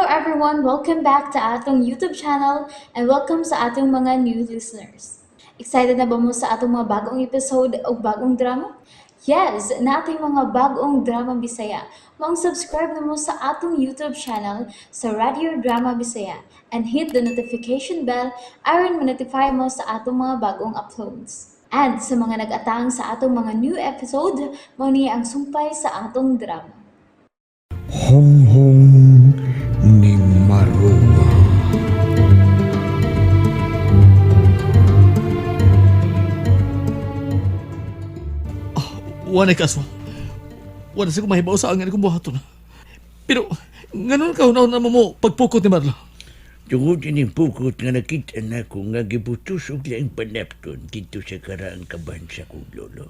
everyone! Welcome back to atong YouTube channel and welcome sa atong mga new listeners. Excited na ba mo sa atong mga bagong episode o bagong drama? Yes, nating mga bagong drama Bisaya. Maong subscribe na mo sa atong YouTube channel sa Radio Drama Bisaya and hit the notification bell aron ma-notify mo sa atong mga bagong uploads. And sa mga nag-atang sa atong mga new episode, mao ni ang sumpay sa atong drama. Honghong ni Marua. Wala kaso. Wala sa kumahibaw sa angan kong buhaton. Pero, nganon ka hunaw na mo pagpukot ni Marla? Tungod ining pukot nga nakita na ko nga gibutos og laing panapton dito sa karaang kaban sa kong lolo.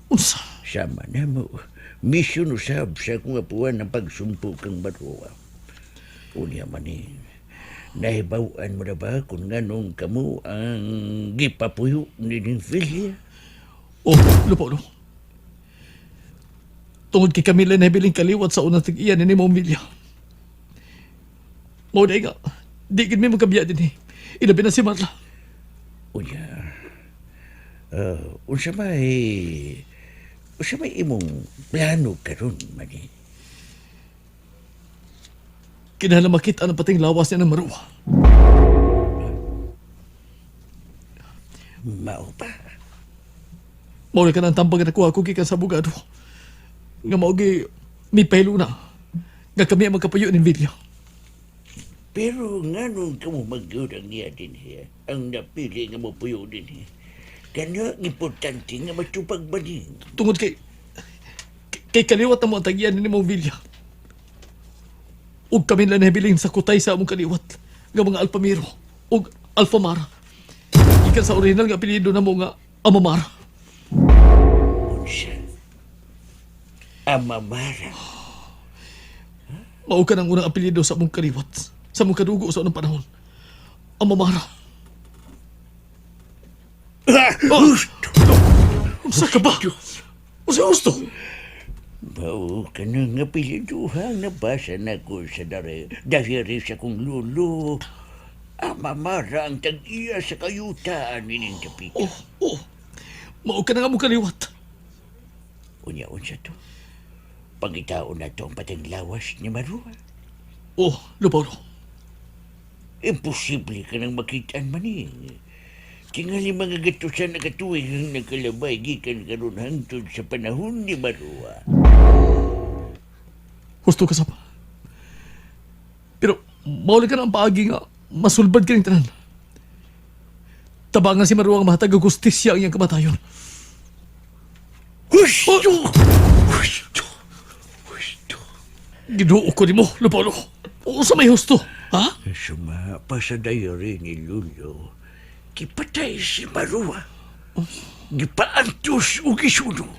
Unsa? Sama na mo. Misyon usab sa akong apuan ang pagsumpo kang Marua. Unya man ni, nahibaw-an mo na ba kung nganong kamo ang gipapuyo ni ning Filia? Oh, lupo no. Tungod kay Camila na hibiling kaliwat sa unang tag-iya ni Nemo Emilia. Mao na nga, di gid mi magkabiya din eh. Ilabi na si Marla. Unya, unsa may imong plano karon mani? Kinahanglan makita ang pating lawas niya ng Marua. Mao pa. Mao na ka ng tambag na nakuha ko gikan sa abogado. Nga mao gi mi pahilo na. Nga kami ang magkapuyo ni Emilia. Pero nganong kamo magyud ang niya din hiya, ang napili nga mopuyo din hiya. Kana ang importante nga matupag ba din? Tungod kay kay kaliwat na mo ang tag-iya ni Mong Villa. Ug kami lang nahabiling sa kutay sa among kaliwat nga mga Alpamiro ug Alfamara. Ikan sa original nga apelyido na mo nga Amamara. Unsa? Amamara. Mao ka ng unang apelyido sa among kaliwat, sa among kadugo sa unang panahon. Amamara. Oh! Unsa ka ba? Unsa gusto? Mao ka na nga apelyido ha, nabasa na ko sa dare. Dahil sa kong lulo. Amamara ang tag-iya sa kayutaan nining kapita. Oh, oh. Mao ka na nga among kaliwat. Unya unsa to? Pangitaon na to ang pateng lawas ni Marua. Oh, Lupolo. Imposible ka nang makitaan maning. Tingali mga gatusan na katuig ang nagkalabay gikan karon hangtod sa panahon ni Marua. Husto ka sapa. Pero mauli ka na ang paagi nga masulbad ka ng tanan. Tabangan si Marua ang mahatag og hustisya ang iyang kamatayon. Husto! Husto! Husto! Ginoo ko nimo, Lupolo. Unsa may husto, ha? Suma pa sa diary ni Lulo, gipatay si Marua. Gipaantos o gisunog.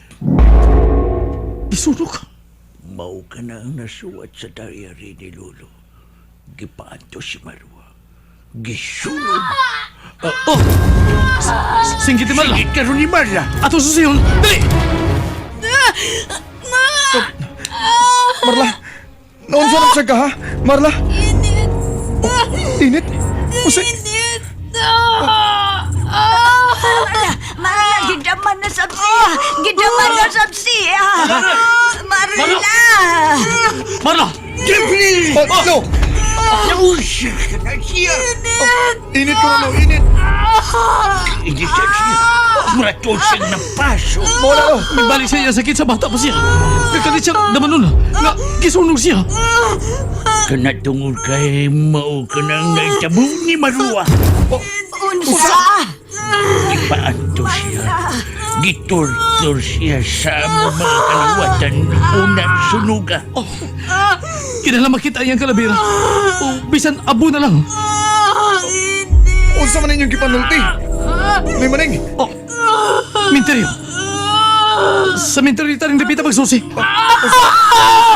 Gisunog. Mao ka na ang nasuwat sa diary ni Lolo. Gipaantos si Marua. Gisunog. Oh! Singgit ni Marla. Sige karon ni Marla. Ato susiyon. Dali! Marla! Naunsa na siya ka ha? Marla! Init! Init! Unsa? Init! Marla, Marla, gidaman na sab siya. Gidaman na sab siya. Marla! Marla! Jeffrey! Oh, no! Nausya ka na siya. Init ko na no, init! Hindi siya siya. Murato siyang napaso. Mao na oh! Mibalik siya iyang sakit sa bata pa siya. Kakalit siya damanon nga gisunog siya. Kana tungod kay mao ka nang naitabo ni Marua. Unsa? Ipaanto siya. Gitortur siya sa among mga kaliwatan unang sunuga. Oh, kinahanglan makita iyang kalabira. O bisan abo na lang. Unsa man inyong gipanulti? May maning! Oh, minteryo. Sa minteryo ta rin dipita magsusi.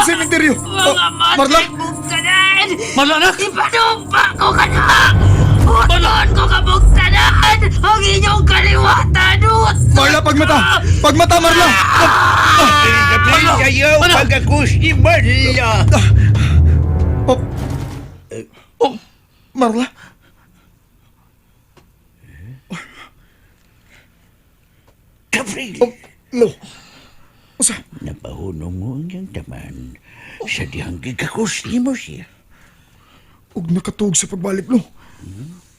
Sementeryo! Oh, Marla! Bugtanan! Marla anak! Ipanumpa ko ka na! Uton ko ka bugtanan! Ang inyong kaliwatan! Marla, pagmata! Pagmata, Marla! Ayaw Ano? pagkakus ni Marla. Marla? Gabriel! Oh, lo. Usa? Napahunong mo ang iyang taman sa dihang gigakos ni mo siya. Ug nakatuog sa pagbalik, lo.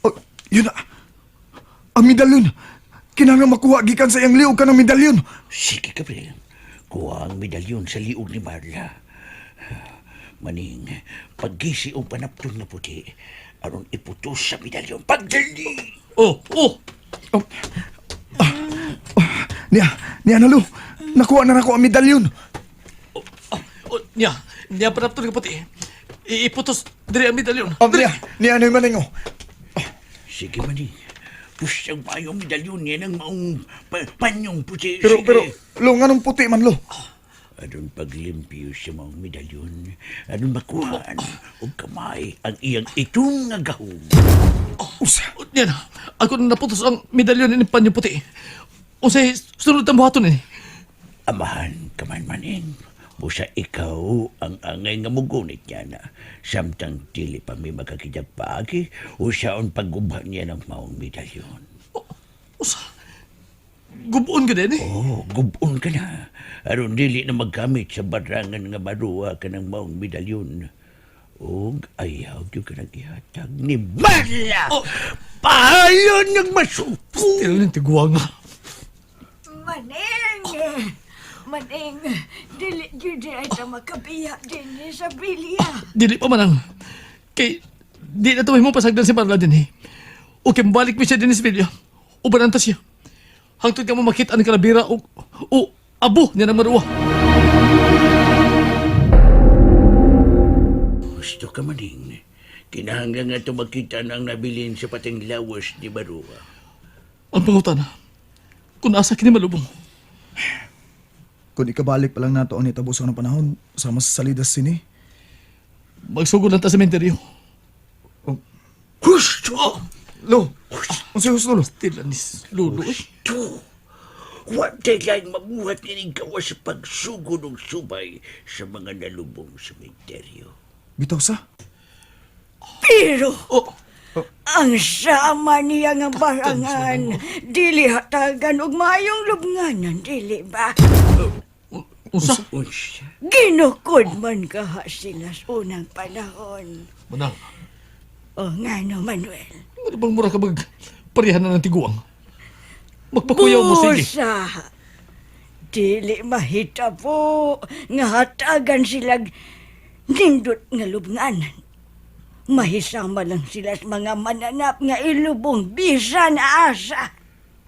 Oh, yun na. Ang medalyon. Kinahanglan makuha gikan sa iyang liog ka ng medalyon. Sige, Gabriel. Kuha ang medalyon sa liog ni Marla. Maning, paggisi ang panapton na puti, aron iputos sa medalyon. Pagdali! Oh, oh! Oh. Ah, ah, niya, niya na, lo. Nakuha na nako ang medalyon. Oh, niya, niya panapton nga puti. Iputos diri ang medalyon. Oh, niya, niya ano yung maning, oh. Sige, Maning. Pusyang maayong medalyon niya ng maong panyong puti. Pero, Sige. pero, lo, nganong puti man, lo? Aron paglimpyo sa maong medalyon, aron makuhaan og kamay ang iyang itong nga gahom. Usa. Oh, niya na. Ako na naputos ang medalyon ni panyo puti. Unsay sunod ang buhaton ini? Amahan ka man maning, busa ikaw ang angay nga mugunit niya na. Samtang dili pa mi makakitag paagi, usaon paggubha niya ng maong medalyon. Usa. Gubon ka din eh. Oh, gubon ka na. Aron dili na maggamit sa barangan nga maruwa ka ng maong medalyon. Og ayaw gyud ka nang ihatag ni Marla! Oh. Pahayon ng masuko! Still ni tiguang nga. Maning! Maning, dili gyud ay ta makabiya din sa bilya. Dili pa manang. Kay di na to mo pasagdan si Marla din eh. O kay balik mi siya din sa Villa. Uban ta siya. Hangtod ka mo makita ang kalabira o, o abo niya ng maruwa. Gusto ka maning. Kinahanglan nga ito makita na ang nabilin sa pating lawas ni Barua. Ang pangutana, kung asa kini malubong. Kung ikabalik pa lang nato ang nitabo sa anong panahon, sama sa salidas sini. Magsugod lang ta sa sementeryo. Oh, Gusto! lo, unsay husto, lo? Tila ni Lolo eh. Gusto! Wa lain mabuhat nining gawas sa pagsugod og subay sa mga nalubong sementeryo. Bitaw sa? Pero Oh, ang sama niya nga barangan, dili hatagan og maayong lubnganan, dili ba? unsa? Unsa? Ginukod man kaha sila sa unang panahon. Manang, O nga no, Manuel. ano bang mura ka mag parehan na ng tiguang? Magpakuyaw mo sige. Busa! Dili mahitabo nga hatagan sila nindot nga lubnganan. Mahisama lang sila sa mga mananap nga ilubong bisan asa.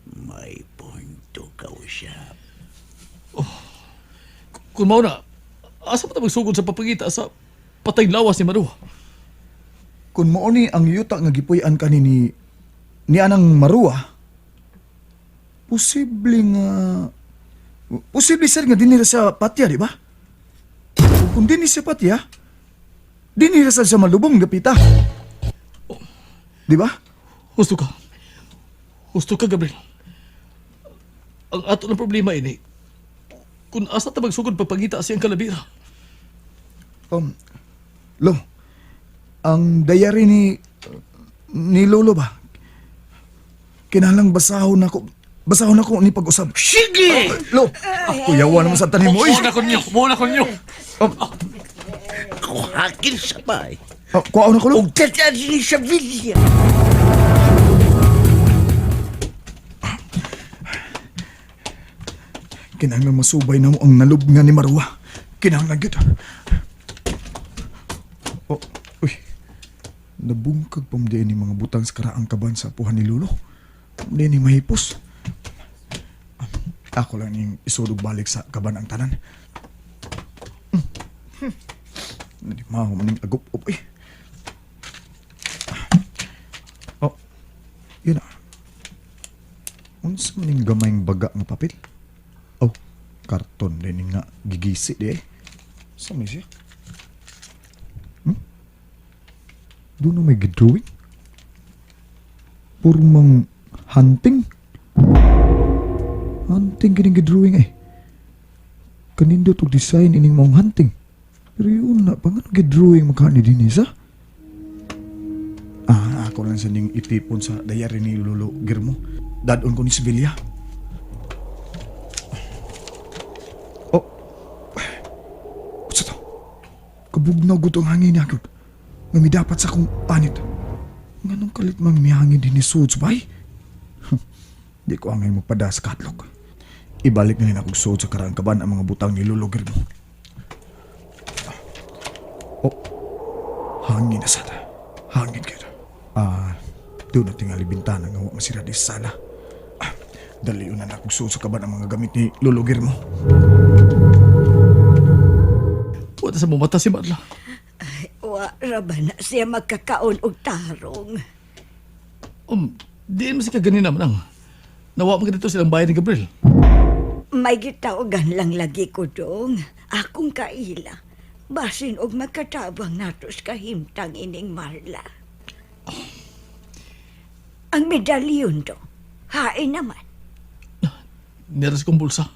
May punto ka usap. Kung mao na, asa pa ta magsugod sa papangita sa patay lawas ni Marua? Kung mao ni ang yuta nga gipuy-an kani ni anang Marua, posible nga posible sir nga dinhi ra sa patya, di ba? Ug kung dinhi sa patya, dinhi ra sad sa malubong gapita. Di ba? Husto ka. Husto ka, Gabriel. Ang ato ng problema ini, kung asa ta magsugod papangita sa iyang kalabira. Lo, ang diary ni Lolo ba? Kinahanglang basahon ako ni pag-usab. Sige! Lo, kuyawa naman sa tanim mo, eh. Muna ko ninyo! Muna ko ninyo! Kuhakin sabay. Oh, kuwaon ako, Lo. Ug tataan ni sa villa. Kinahanglan masubay na mo ang nalubngan ni Marwa. Kinahanglan gyud. Oh, uy. Nabungkag pa mo ni mga butang sa karaang kaban sa apuhan ni Lolo. Di ni mahipos. Ako lang ning isudog balik sa kaban ang tanan. Nalimaho man ning agup-up eh. Oh, yun na. Unsa man ning gamayng baga nga papel? Oh, karton din nga gigisi di eh. Saan ni siya? Doon na may gidrawing? Puro mang hunting? Hunting kining gidrawing eh. Kanindot og design ining maong hunting. Pero yun na, pangan gidrawing makani din sa? Ah, Ako lang sa ning itipon sa diary ni Lolo Girmo. Dadon ko ni Sevilla. Oh. Unsa to? Kabugnaw gud ang hangin niya gud. Nga midapat sa akong panit. Nganong kalit mang mihangin din ni Suds, bay? Di ko angay magpada sa katlok. Ibalik na nila akong suod sa karaang kaban ang mga butang ni Lolo Girmo. Oh, hangin na sana. Hangin kayo. Ah, doon na tingali bintana nga wa masira di sa sala. Ah, dali na akong suod sa kaban ang mga gamit ni Lolo Girmo. Wala sa mumata si Marla. Wa ra ba na siya magkakaon og tarong? Diin mo si kaganina manang. Nawa mo dito silang bahay ni Gabriel. May gitaogan lang lagi ko dong. Akong kaila. Basin og magkatabang nato sa kahimtang ining Marla. Ang medalyon do. Hain naman. Niras kong bulsa.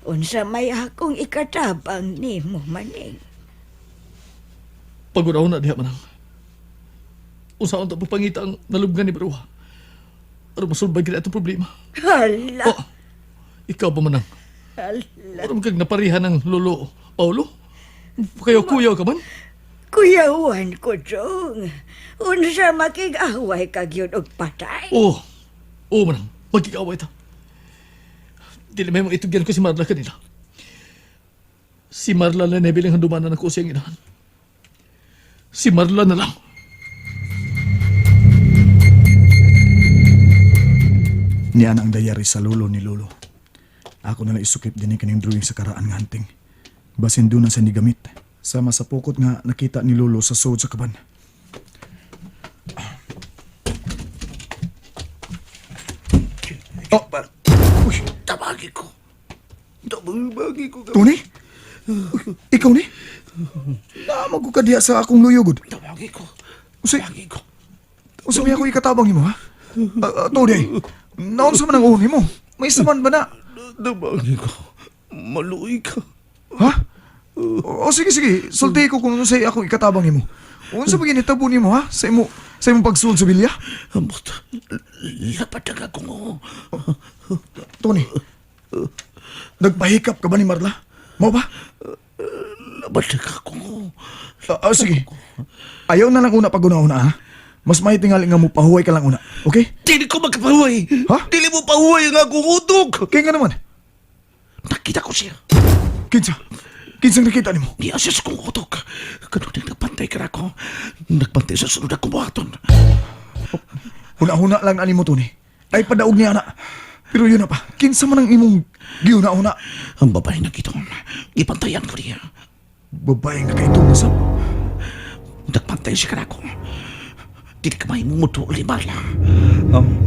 Unsa may akong ikatabang nimo maning. Pagod ako na diha manang. Usaon ta pagpangita ang nalubngan ni Baruha. Aron masulbad gid atong problema. Hala, Oh, ikaw ba manang? hala. Aron kag naparihan ng lolo Paulo? Kayo kuyaw ka man? Kuyawan ko dong. Unsa makig-away kag yun og patay. Oo. Oo manang, magkikaway ta. Dili may mga itugyan ko si Marla kanila. Si Marla na nebilang handumanan ako siyang inahan. Si Marla na lang. Niya na ang diary sa lolo ni Lolo. Ako na lang isukip din ni kaning drawing sa karaan nga anting. Basin doon na sa nigamit. Sama sa pukot nga nakita ni Lolo sa suod sa kaban. Oh, uy, Tabagi ko. Tabagi ko. Tony? Uy, ikaw ni? Naamag ko ka diha sa akong luyugod. Tabagi ko. Usay, Tabagi ko. usay may ako ikatabang nimo ha? Tony, naon sa man ang uon mo? May isa man ba na? Tabagi ko. Maluoy ka. Ha? O, sige sige, sulti ko kung unsay ako ikatabang nimo. Unsa ba ginitabo nimo ha? Sa imong pagsulod sa bilya? Ambot. Lapat ang akong oo. Tony. Nagpahikap ka ba ni Marla? Mo ba? Lapat ang akong oo. Sige. Ayaw na lang una pag una-una ha. Mas mahitingali nga mo pahuway ka lang una. Okay? Dili ko magkapahuway. Ha? Dili mo pahuway ang akong utok. Kaya nga naman. Nakita ko siya. Kinsa? Kinsang nakita nimo? Niya siya sa kong utok. Kanunang nagpantay ka na ako. Nagpantay sa sunod akong buhaton. Huna-huna lang ani mo Tony. Ay padaog niya na. Pero yun na pa. Kinsa man ang imong gihuna-huna? Ang babae na kitong ipantayan ko niya. Babaeng nakaitong na sab. Nagpantay siya ka na ako. Dili ka mahimumuto ni Marla.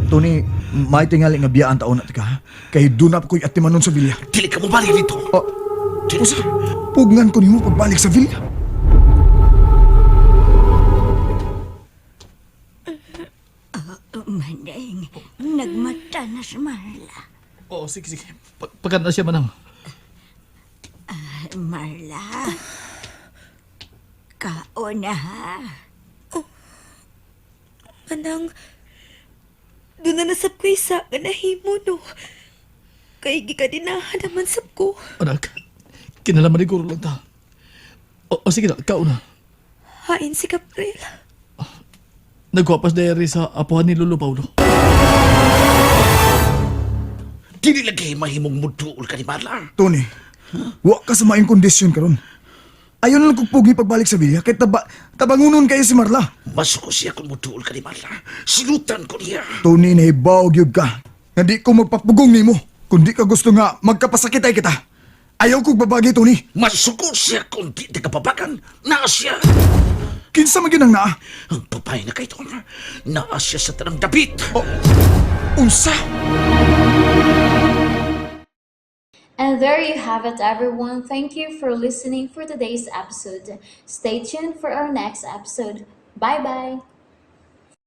Tony, may tingali nga biyaan taon na tika ha? Kay doon na ko'y atimanon sa vilya. Dili ka mo balik dito. Oh, usa, pugnan ko nimo pagbalik sa vilya. Maning, nagmata na si Marla. Oo, sige, sige. Pagkanda siya manang. Marla. Kaon na ha. Manang, doon na nasab ko isa nga nahimo no. Kay gikadinahan naman sab ko. Anak, kinalaman ni Guro lang ta. O sige na, ikaw na. Hain si Gabriel. Nagwapas diary sa apuhan ni Lolo Paulo. Dili lagi mahimong mutuol ka ni Marla. Tony, wa ka sa maayong kondisyon karon. Ayaw na lang kong pugi pagbalik sa vilya kay tabangunon kayo si Marla. Masuko siya kung mutuol ka ni Marla. Silutan ko niya. Tony, nahibaw gyud ka. Nga di ko magpapugong nimo. Kung di ka gusto nga magkapasakit ay kita. Ayaw kong babagi, Tony. Masuko siya kung di ka babagan. Naa siya. Kinsa man gyud ang naa? Ang babae na kay Don. Naa siya sa tanang dapit. Oh, unsa? And there you have it, everyone. Thank you for listening for today's episode. Stay tuned for our next episode. Bye bye.